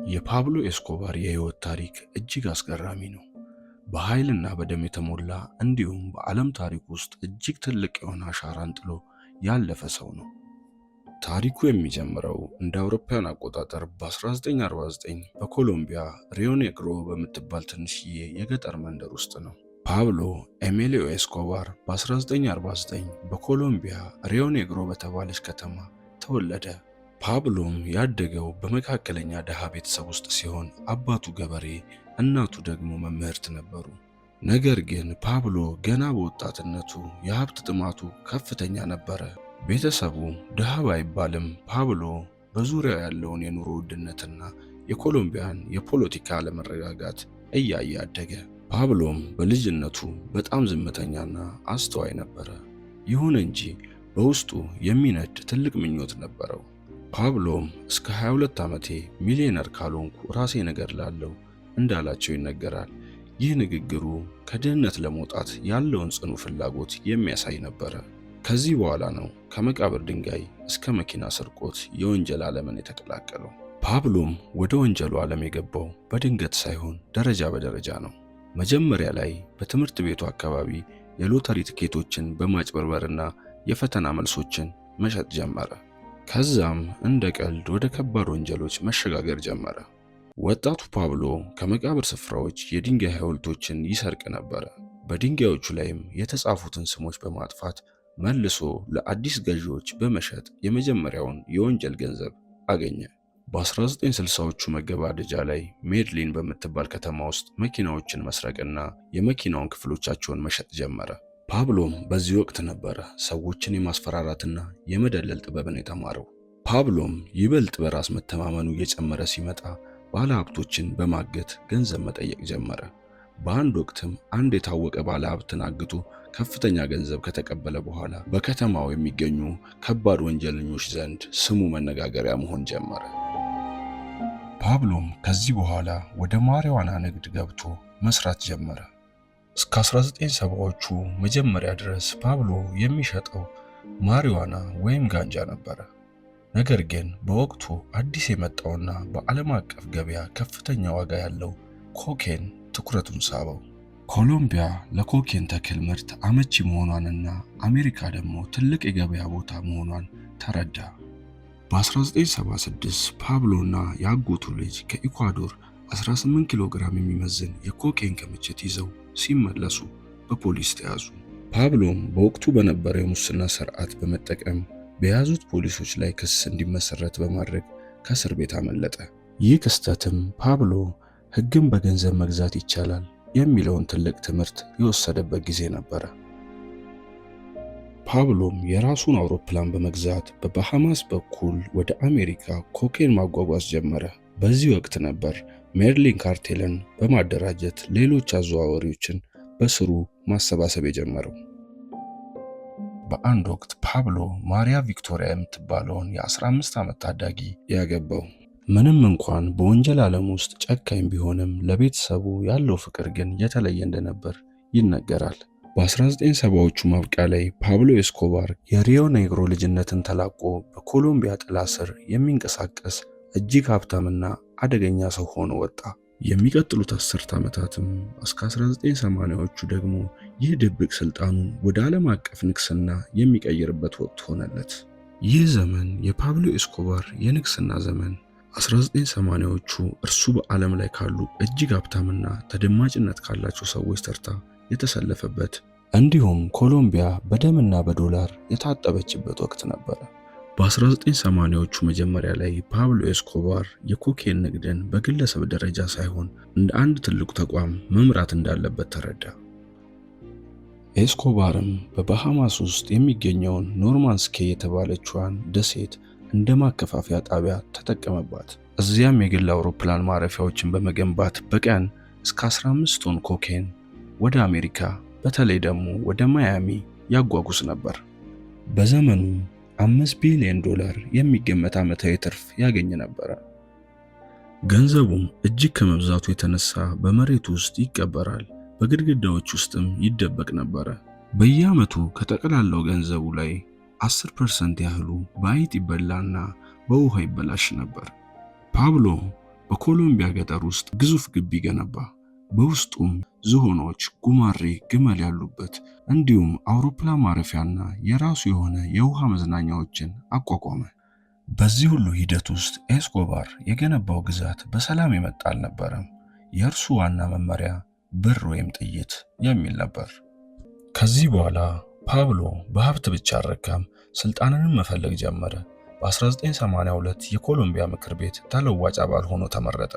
የፓብሎ ኤስኮባር የህይወት ታሪክ እጅግ አስገራሚ ነው። በኃይልና በደም የተሞላ እንዲሁም በዓለም ታሪክ ውስጥ እጅግ ትልቅ የሆነ አሻራን ጥሎ ያለፈ ሰው ነው። ታሪኩ የሚጀምረው እንደ አውሮፓውያን አቆጣጠር በ1949 በኮሎምቢያ ሪዮ ኔግሮ በምትባል ትንሽዬ የገጠር መንደር ውስጥ ነው። ፓብሎ ኤሚሊዮ ኤስኮባር በ1949 በኮሎምቢያ ሪዮ ኔግሮ በተባለች ከተማ ተወለደ። ፓብሎም ያደገው በመካከለኛ ድሃ ቤተሰብ ውስጥ ሲሆን አባቱ ገበሬ፣ እናቱ ደግሞ መምህርት ነበሩ። ነገር ግን ፓብሎ ገና በወጣትነቱ የሀብት ጥማቱ ከፍተኛ ነበረ። ቤተሰቡ ድሃ ባይባልም ፓብሎ በዙሪያው ያለውን የኑሮ ውድነትና የኮሎምቢያን የፖለቲካ አለመረጋጋት እያየ አደገ። ፓብሎም በልጅነቱ በጣም ዝምተኛና አስተዋይ ነበረ። ይሁን እንጂ በውስጡ የሚነድ ትልቅ ምኞት ነበረው። ፓብሎም እስከ 22 ዓመቴ ሚሊዮነር ካልሆንኩ ራሴን እገድላለሁ እንዳላቸው ይነገራል። ይህ ንግግሩ ከድህነት ለመውጣት ያለውን ጽኑ ፍላጎት የሚያሳይ ነበረ። ከዚህ በኋላ ነው ከመቃብር ድንጋይ እስከ መኪና ስርቆት የወንጀል ዓለምን የተቀላቀለው። ፓብሎም ወደ ወንጀሉ ዓለም የገባው በድንገት ሳይሆን ደረጃ በደረጃ ነው። መጀመሪያ ላይ በትምህርት ቤቱ አካባቢ የሎተሪ ትኬቶችን በማጭበርበርና የፈተና መልሶችን መሸጥ ጀመረ። ከዛም እንደ ቀልድ ወደ ከባድ ወንጀሎች መሸጋገር ጀመረ። ወጣቱ ፓብሎ ከመቃብር ስፍራዎች የድንጋይ ሐውልቶችን ይሰርቅ ነበረ። በድንጋዮቹ ላይም የተጻፉትን ስሞች በማጥፋት መልሶ ለአዲስ ገዢዎች በመሸጥ የመጀመሪያውን የወንጀል ገንዘብ አገኘ። በ1960ዎቹ መገባደጃ ላይ ሜድሊን በምትባል ከተማ ውስጥ መኪናዎችን መስረቅና የመኪናውን ክፍሎቻቸውን መሸጥ ጀመረ። ፓብሎም በዚህ ወቅት ነበረ ሰዎችን የማስፈራራትና የመደለል ጥበብን የተማረው። ፓብሎም ይበልጥ በራስ መተማመኑ እየጨመረ ሲመጣ ባለሀብቶችን በማገት ገንዘብ መጠየቅ ጀመረ። በአንድ ወቅትም አንድ የታወቀ ባለሀብትን አግቶ ከፍተኛ ገንዘብ ከተቀበለ በኋላ በከተማው የሚገኙ ከባድ ወንጀለኞች ዘንድ ስሙ መነጋገሪያ መሆን ጀመረ። ፓብሎም ከዚህ በኋላ ወደ ማሪዋና ንግድ ገብቶ መስራት ጀመረ። እስከ 1970ዎቹ መጀመሪያ ድረስ ፓብሎ የሚሸጠው ማሪዋና ወይም ጋንጃ ነበረ። ነገር ግን በወቅቱ አዲስ የመጣውና በዓለም አቀፍ ገበያ ከፍተኛ ዋጋ ያለው ኮኬን ትኩረቱን ሳበው። ኮሎምቢያ ለኮኬን ተክል ምርት አመቺ መሆኗንና አሜሪካ ደግሞ ትልቅ የገበያ ቦታ መሆኗን ተረዳ። በ1976 ፓብሎና የአጎቱ ልጅ ከኢኳዶር 18 ኪሎ ግራም የሚመዝን የኮኬን ክምችት ይዘው ሲመለሱ በፖሊስ ተያዙ። ፓብሎም በወቅቱ በነበረው የሙስና ስርዓት በመጠቀም በያዙት ፖሊሶች ላይ ክስ እንዲመሰረት በማድረግ ከእስር ቤት አመለጠ። ይህ ክስተትም ፓብሎ ሕግን በገንዘብ መግዛት ይቻላል የሚለውን ትልቅ ትምህርት የወሰደበት ጊዜ ነበረ። ፓብሎም የራሱን አውሮፕላን በመግዛት በባሃማስ በኩል ወደ አሜሪካ ኮኬን ማጓጓዝ ጀመረ። በዚህ ወቅት ነበር ሜድሊን ካርቴልን በማደራጀት ሌሎች አዘዋዋሪዎችን በስሩ ማሰባሰብ የጀመረው። በአንድ ወቅት ፓብሎ ማሪያ ቪክቶሪያ የምትባለውን የ15 ዓመት ታዳጊ ያገባው። ምንም እንኳን በወንጀል ዓለም ውስጥ ጨካኝ ቢሆንም ለቤተሰቡ ያለው ፍቅር ግን የተለየ እንደነበር ይነገራል። በ1970ዎቹ ማብቂያ ላይ ፓብሎ ኤስኮባር የሪዮ ኔግሮ ልጅነትን ተላቆ በኮሎምቢያ ጥላ ስር የሚንቀሳቀስ እጅግ ሀብታምና አደገኛ ሰው ሆኖ ወጣ። የሚቀጥሉት አስርት ዓመታትም እስከ 1980ዎቹ ደግሞ ይህ ድብቅ ስልጣኑን ወደ ዓለም አቀፍ ንግስና የሚቀይርበት ወቅት ሆነለት። ይህ ዘመን የፓብሎ ኤስኮባር የንግስና ዘመን 1980ዎቹ እርሱ በዓለም ላይ ካሉ እጅግ ሀብታምና ተደማጭነት ካላቸው ሰዎች ተርታ የተሰለፈበት እንዲሁም ኮሎምቢያ በደምና በዶላር የታጠበችበት ወቅት ነበረ። በ1980ዎቹ መጀመሪያ ላይ ፓብሎ ኤስኮባር የኮኬን ንግድን በግለሰብ ደረጃ ሳይሆን እንደ አንድ ትልቅ ተቋም መምራት እንዳለበት ተረዳ። ኤስኮባርም በባሃማስ ውስጥ የሚገኘውን ኖርማንስ ኬይ የተባለችዋን ደሴት እንደ ማከፋፈያ ጣቢያ ተጠቀመባት። እዚያም የግል አውሮፕላን ማረፊያዎችን በመገንባት በቀን እስከ 15 ቶን ኮኬን ወደ አሜሪካ በተለይ ደግሞ ወደ ማያሚ ያጓጉዝ ነበር። በዘመኑ 5 ቢሊዮን ዶላር የሚገመት ዓመታዊ ትርፍ ያገኝ ነበረ። ገንዘቡም እጅግ ከመብዛቱ የተነሳ በመሬት ውስጥ ይቀበራል፣ በግድግዳዎች ውስጥም ይደበቅ ነበረ። በየዓመቱ ከጠቅላላው ገንዘቡ ላይ 10% ያህሉ በአይጥ ይበላና በውሃ ይበላሽ ነበር። ፓብሎ በኮሎምቢያ ገጠር ውስጥ ግዙፍ ግቢ ገነባ። በውስጡም ዝሆኖች፣ ጉማሬ፣ ግመል ያሉበት እንዲሁም አውሮፕላን ማረፊያና የራሱ የሆነ የውሃ መዝናኛዎችን አቋቋመ። በዚህ ሁሉ ሂደት ውስጥ ኤስኮባር የገነባው ግዛት በሰላም የመጣ አልነበረም። የእርሱ ዋና መመሪያ ብር ወይም ጥይት የሚል ነበር። ከዚህ በኋላ ፓብሎ በሀብት ብቻ አልረካም፣ ስልጣንንም መፈለግ ጀመረ። በ1982 የኮሎምቢያ ምክር ቤት ተለዋጭ አባል ሆኖ ተመረጠ።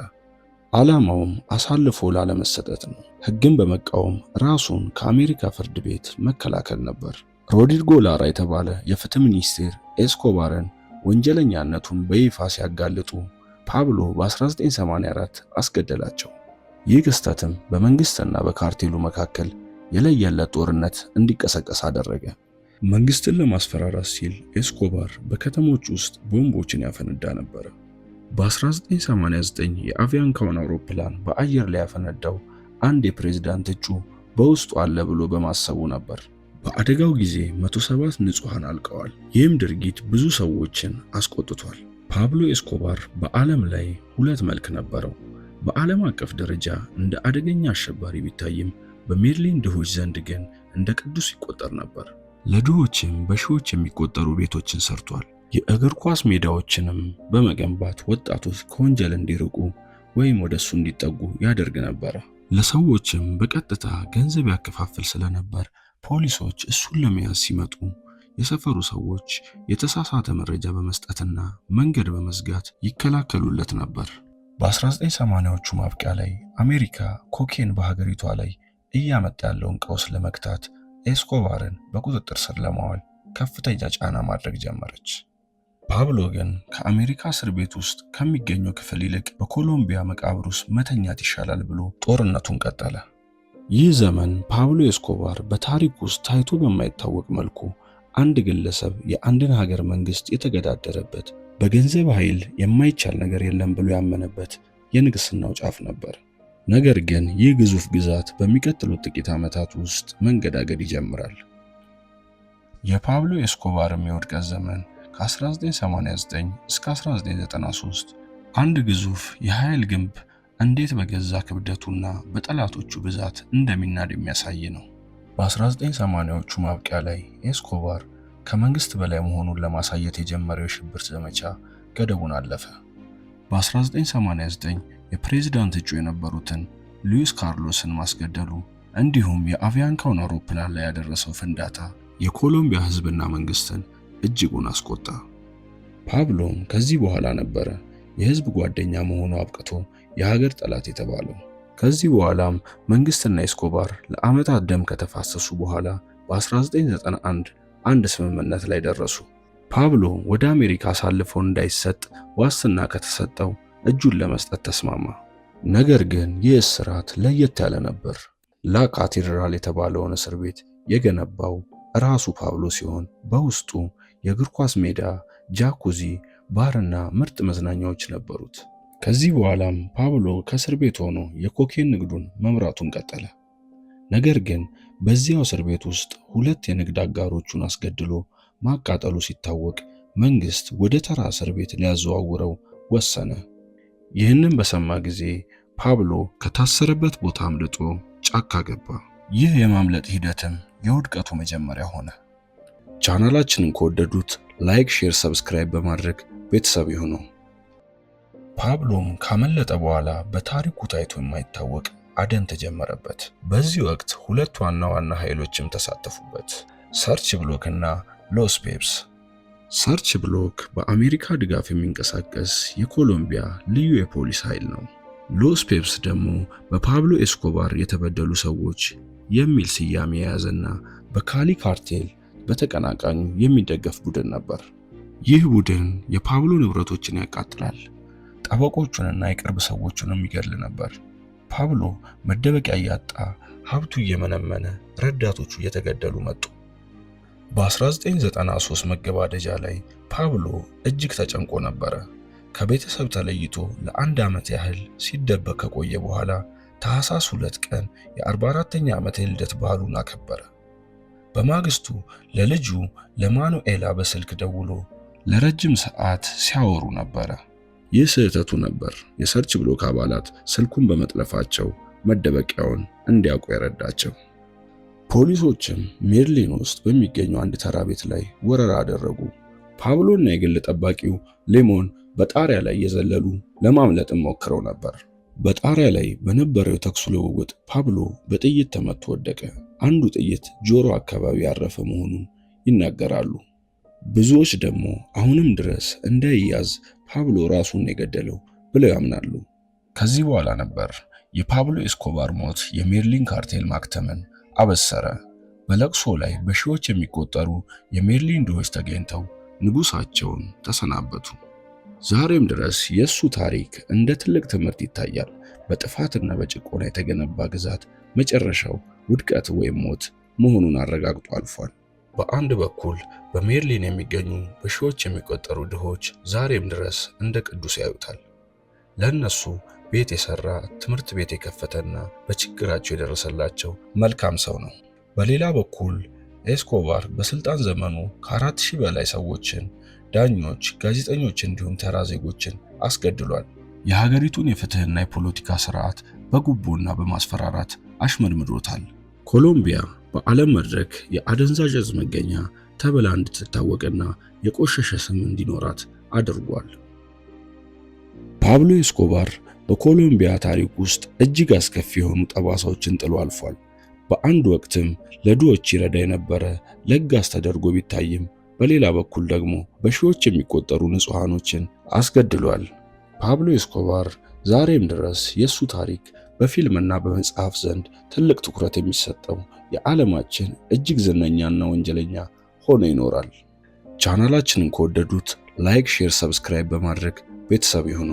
ዓላማውም አሳልፎ ላለመሰጠት ነው። ሕግን በመቃወም ራሱን ከአሜሪካ ፍርድ ቤት መከላከል ነበር። ሮድሪጎ ላራ የተባለ የፍትህ ሚኒስቴር ኤስኮባርን ወንጀለኛነቱን በይፋ ሲያጋልጡ ፓብሎ በ1984 አስገደላቸው። ይህ ክስተትም በመንግስትና በካርቴሉ መካከል የለየለት ጦርነት እንዲቀሰቀስ አደረገ። መንግስትን ለማስፈራራት ሲል ኤስኮባር በከተሞች ውስጥ ቦምቦችን ያፈነዳ ነበር። በ1989 የአቪያንካውን አውሮፕላን በአየር ላይ ያፈነዳው አንድ የፕሬዝዳንት እጩ በውስጡ አለ ብሎ በማሰቡ ነበር። በአደጋው ጊዜ 107 ንጹሐን አልቀዋል። ይህም ድርጊት ብዙ ሰዎችን አስቆጥቷል። ፓብሎ ኤስኮባር በዓለም ላይ ሁለት መልክ ነበረው። በዓለም አቀፍ ደረጃ እንደ አደገኛ አሸባሪ ቢታይም በሜድሊን ድሆች ዘንድ ግን እንደ ቅዱስ ይቆጠር ነበር። ለድሆችም በሺዎች የሚቆጠሩ ቤቶችን ሰርቷል። የእግር ኳስ ሜዳዎችንም በመገንባት ወጣቶች ከወንጀል እንዲርቁ ወይም ወደሱ እንዲጠጉ ያደርግ ነበረ። ለሰዎችም በቀጥታ ገንዘብ ያከፋፍል ስለነበር ፖሊሶች እሱን ለመያዝ ሲመጡ የሰፈሩ ሰዎች የተሳሳተ መረጃ በመስጠትና መንገድ በመዝጋት ይከላከሉለት ነበር። በ1980ዎቹ ማብቂያ ላይ አሜሪካ ኮኬን በሀገሪቷ ላይ እያመጣ ያለውን ቀውስ ለመግታት ኤስኮባርን በቁጥጥር ስር ለማዋል ከፍተኛ ጫና ማድረግ ጀመረች። ፓብሎ ግን ከአሜሪካ እስር ቤት ውስጥ ከሚገኘው ክፍል ይልቅ በኮሎምቢያ መቃብር ውስጥ መተኛት ይሻላል ብሎ ጦርነቱን ቀጠለ። ይህ ዘመን ፓብሎ ኤስኮባር በታሪክ ውስጥ ታይቶ በማይታወቅ መልኩ አንድ ግለሰብ የአንድን ሀገር መንግስት የተገዳደረበት፣ በገንዘብ ኃይል የማይቻል ነገር የለም ብሎ ያመነበት የንግስናው ጫፍ ነበር። ነገር ግን ይህ ግዙፍ ግዛት በሚቀጥሉት ጥቂት ዓመታት ውስጥ መንገዳገድ ይጀምራል። የፓብሎ ኤስኮባርም የውድቀት ዘመን ከ1989 እስከ 1993 አንድ ግዙፍ የኃይል ግንብ እንዴት በገዛ ክብደቱና በጠላቶቹ ብዛት እንደሚናድ የሚያሳይ ነው። በ1980ዎቹ ማብቂያ ላይ ኤስኮባር ከመንግስት በላይ መሆኑን ለማሳየት የጀመረው የሽብር ዘመቻ ገደቡን አለፈ። በ1989 የፕሬዝዳንት እጩ የነበሩትን ሉዊስ ካርሎስን ማስገደሉ እንዲሁም የአቪያንካውን አውሮፕላን ላይ ያደረሰው ፍንዳታ የኮሎምቢያ ሕዝብና መንግስትን እጅጉን አስቆጣ። ፓብሎም ከዚህ በኋላ ነበረ የህዝብ ጓደኛ መሆኑ አብቅቶ የሀገር ጠላት የተባለው። ከዚህ በኋላም መንግስትና ኤስኮባር ለዓመታት ደም ከተፋሰሱ በኋላ በ1991 አንድ ስምምነት ላይ ደረሱ። ፓብሎ ወደ አሜሪካ አሳልፎ እንዳይሰጥ ዋስትና ከተሰጠው እጁን ለመስጠት ተስማማ። ነገር ግን ይህ እስራት ለየት ያለ ነበር። ላ ካቴድራል የተባለውን እስር ቤት የገነባው ራሱ ፓብሎ ሲሆን በውስጡ የእግር ኳስ ሜዳ፣ ጃኩዚ፣ ባርና ምርጥ መዝናኛዎች ነበሩት። ከዚህ በኋላም ፓብሎ ከእስር ቤት ሆኖ የኮኬን ንግዱን መምራቱን ቀጠለ። ነገር ግን በዚያው እስር ቤት ውስጥ ሁለት የንግድ አጋሮቹን አስገድሎ ማቃጠሉ ሲታወቅ መንግስት ወደ ተራ እስር ቤት ሊያዘዋውረው ወሰነ። ይህንን በሰማ ጊዜ ፓብሎ ከታሰረበት ቦታ አምልጦ ጫካ ገባ። ይህ የማምለጥ ሂደትም የውድቀቱ መጀመሪያ ሆነ። ቻናላችንን ከወደዱት like፣ share፣ subscribe በማድረግ ቤተሰብ ይሁኑ። ፓብሎም ካመለጠ በኋላ በታሪኩ ታይቶ የማይታወቅ አደን ተጀመረበት። በዚህ ወቅት ሁለት ዋና ዋና ኃይሎችም ተሳተፉበት፣ ሰርች ብሎክ እና ሎስ ፔፕስ። ሰርች ብሎክ በአሜሪካ ድጋፍ የሚንቀሳቀስ የኮሎምቢያ ልዩ የፖሊስ ኃይል ነው። ሎስ ፔፕስ ደግሞ በፓብሎ ኤስኮባር የተበደሉ ሰዎች የሚል ስያሜ የያዘና በካሊ ካርቴል በተቀናቃኙ የሚደገፍ ቡድን ነበር። ይህ ቡድን የፓብሎ ንብረቶችን ያቃጥላል፣ ጠበቆቹንና የቅርብ ሰዎቹንም ይገድል ነበር። ፓብሎ መደበቂያ እያጣ ሀብቱ እየመነመነ ረዳቶቹ እየተገደሉ መጡ። በ1993 መገባደጃ ላይ ፓብሎ እጅግ ተጨንቆ ነበረ። ከቤተሰብ ተለይቶ ለአንድ ዓመት ያህል ሲደበቅ ከቆየ በኋላ ታህሳስ 2 ቀን የ44ኛ ዓመት የልደት በዓሉን አከበረ። በማግስቱ ለልጁ ለማኑኤላ በስልክ ደውሎ ለረጅም ሰዓት ሲያወሩ ነበረ። ይህ ስህተቱ ነበር የሰርች ብሎክ አባላት ስልኩን በመጥለፋቸው መደበቂያውን እንዲያውቁ የረዳቸው። ፖሊሶችም ሜድሊን ውስጥ በሚገኘው አንድ ተራ ቤት ላይ ወረራ አደረጉ። ፓብሎና የግል ጠባቂው ሌሞን በጣሪያ ላይ እየዘለሉ ለማምለጥም ሞክረው ነበር። በጣሪያ ላይ በነበረው የተኩስ ልውውጥ ፓብሎ በጥይት ተመቶ ወደቀ። አንዱ ጥይት ጆሮ አካባቢ ያረፈ መሆኑን ይናገራሉ። ብዙዎች ደግሞ አሁንም ድረስ እንዳይያዝ ፓብሎ ራሱን የገደለው ብለው ያምናሉ። ከዚህ በኋላ ነበር የፓብሎ ኤስኮባር ሞት የሜድሊን ካርቴል ማክተምን አበሰረ። በለቅሶ ላይ በሺዎች የሚቆጠሩ የሜድሊን ድሆች ተገኝተው ንጉሳቸውን ተሰናበቱ። ዛሬም ድረስ የሱ ታሪክ እንደ ትልቅ ትምህርት ይታያል። በጥፋትና በጭቆና የተገነባ ግዛት መጨረሻው ውድቀት ወይም ሞት መሆኑን አረጋግጦ አልፏል። በአንድ በኩል በሜድሊን የሚገኙ በሺዎች የሚቆጠሩ ድሆች ዛሬም ድረስ እንደ ቅዱስ ያዩታል። ለእነሱ ቤት የሰራ፣ ትምህርት ቤት የከፈተና በችግራቸው የደረሰላቸው መልካም ሰው ነው። በሌላ በኩል ኤስኮባር በስልጣን ዘመኑ ከ4000 በላይ ሰዎችን፣ ዳኞች፣ ጋዜጠኞች እንዲሁም ተራ ዜጎችን አስገድሏል። የሀገሪቱን የፍትህና የፖለቲካ ስርዓት በጉቦና በማስፈራራት አሽመድምዶታል። ኮሎምቢያ በዓለም መድረክ የአደንዛዥ እጽ መገኛ ተብላ እንድትታወቅና የቆሸሸ ስም እንዲኖራት አድርጓል። ፓብሎ ኤስኮባር በኮሎምቢያ ታሪክ ውስጥ እጅግ አስከፊ የሆኑ ጠባሳዎችን ጥሎ አልፏል። በአንድ ወቅትም ለድሆች ይረዳ የነበረ ለጋስ ተደርጎ ቢታይም በሌላ በኩል ደግሞ በሺዎች የሚቆጠሩ ንጹሃኖችን አስገድሏል። ፓብሎ ኤስኮባር ዛሬም ድረስ የሱ ታሪክ በፊልምና በመጽሐፍ ዘንድ ትልቅ ትኩረት የሚሰጠው የዓለማችን እጅግ ዝነኛና ወንጀለኛ ሆኖ ይኖራል። ቻናላችንን ከወደዱት like፣ share፣ subscribe በማድረግ ቤተሰብ ይሁኑ።